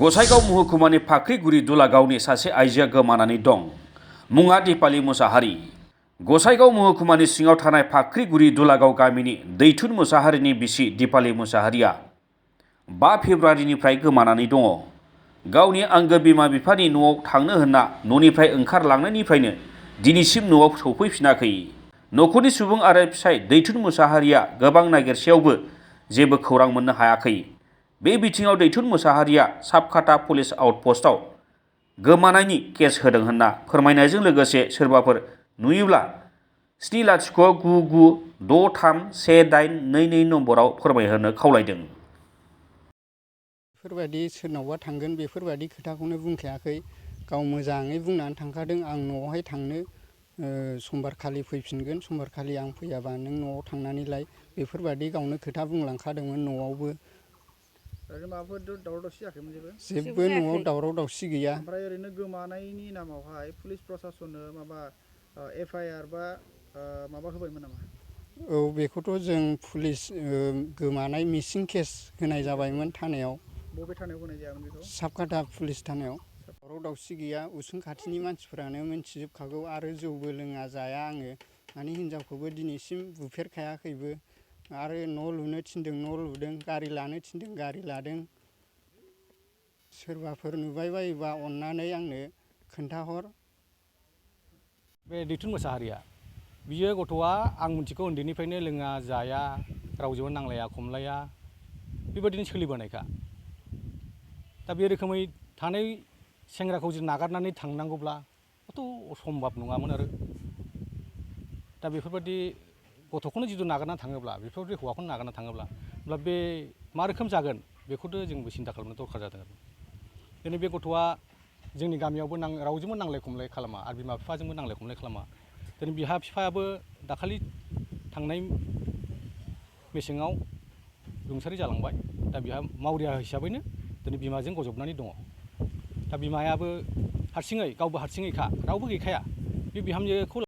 गसाइगाव महकुमानि फाख्रिगुरि दुलागावनि सासे आइजोआ गोमानानै दं। मुङा दिपाली मुसाहारि। गसाइगाव महकुमानि सिङाव थानाय फाख्रिगुरि दुलागाव गामिनि दैथुन मुसाहारिनि बिसि दिपाली मुसाहारिया 5 फेब्रुवारिनिफ्राय गोमानानै दङ। गावनि आंगो बिमा बिफानि न'आव थांनो होनना न'निफ्राय ओंखारलांनायनिफ्रायनो दिनैसिम न'आव सौफैफिनाखै। न'खरनि सुबुं आरो फिसाय दैथुन मुसाहारिया गोबां नागिरसेयावबो जेबो खौरां मोननो हायाखै। बे बिथिङाव दैथुन मुसाहारिया साबखाता पुलिस आउटपस्टआव गोमानायनि केस होदों होनना फोरमायनायजों लोगोसे सोरबाफोर नुयोब्ला 7099631822 नम्बराव फोरमायहोनो खावलायदों। बेफोरबायदि सोरनावबा थांगोन बेफोरबायदि खोथाखौनो बुंखायाखै। गाव मोजाङै बुंनानै थांखादों, आं न'आवहाय थांनो समबारखालि फैफिनगोन, समबारखालि आं फैयाबा नों न'आव थांनानै लाय, बेफोरबायदि गावनो खोथा बुंलांखादोंमोन। न'आवबो ओरैनो माबाफोर दावराव दावसि जायाखैमोन? जेबो न'आव दावराव दावसि गैया। ओमफ्राय ओरैनो गोमानायनि नामावहाय पुलिस प्रसासननो माबा FIR बा माबा होबायमोन नामा? औ, बेखौथ' जों पुलिस गोमानाय मिसिं केस होनाय जाबायमोन थानायाव। बबे थानायाव होनाय जायामोन बेखौ? साबखाता पुलिस थानायाव। दावराव दावसि गैया, उसुं खाथिनि मानसिफोरानो मिन्थिजोबखागौ। आरो जौबो लोङा जाया आङो, माने हिनजावखौबो दिनैसिम बुफेरखायाखैबो। आरो न' लुनो थिनदों न' लुदों, गारि लानो थिनदों गारि लादों। सोरबाफोर नुबाय बायोबा अननानै आंनो खोन्थाहर। बे दैथुन मुसाहारिया, बियो गथ'आ आं मिथिगौ उन्दैनिफ्रायनो लोङा जाया, रावजोंबो नांलाया खमलाया, बेबायदिनो सोलिबोनायखा। दा बे रोखोमै थानाय सेंग्राखौ जों नागारनानै थांनांगौब्लाथ' असम्भब नङामोन। आरो दा बेफोरबायदि गथ'खौनो जुदि नागारना थाङोब्ला, बेफोरबायदि हौवाखौनो नागारना थाङोब्ला, अब्ला बे मा रोखोम जागोन बेखौथ' जोंबो सिन्था खालामनो दरखार जादों। आरो दिनै बे गथ'आ जोंनि गामियावबो रावजोंबो नांलाय खमलाय खालामा, आरो बिमा बिफाजोंबो नांलाय खमलाय खालामा। दिनै बिहा बिफायाबो दाखालि थांनाय मेसेङाव रुंसारि जालांबाय। दा बिहा मावरिया हिसाबैनो दिनै बिमाजों गजबनानै दङ। दा बिमायाबो हारसिङै, गावबो हारसिङैखा, रावबो गैखाया। बे बिहामजोखौ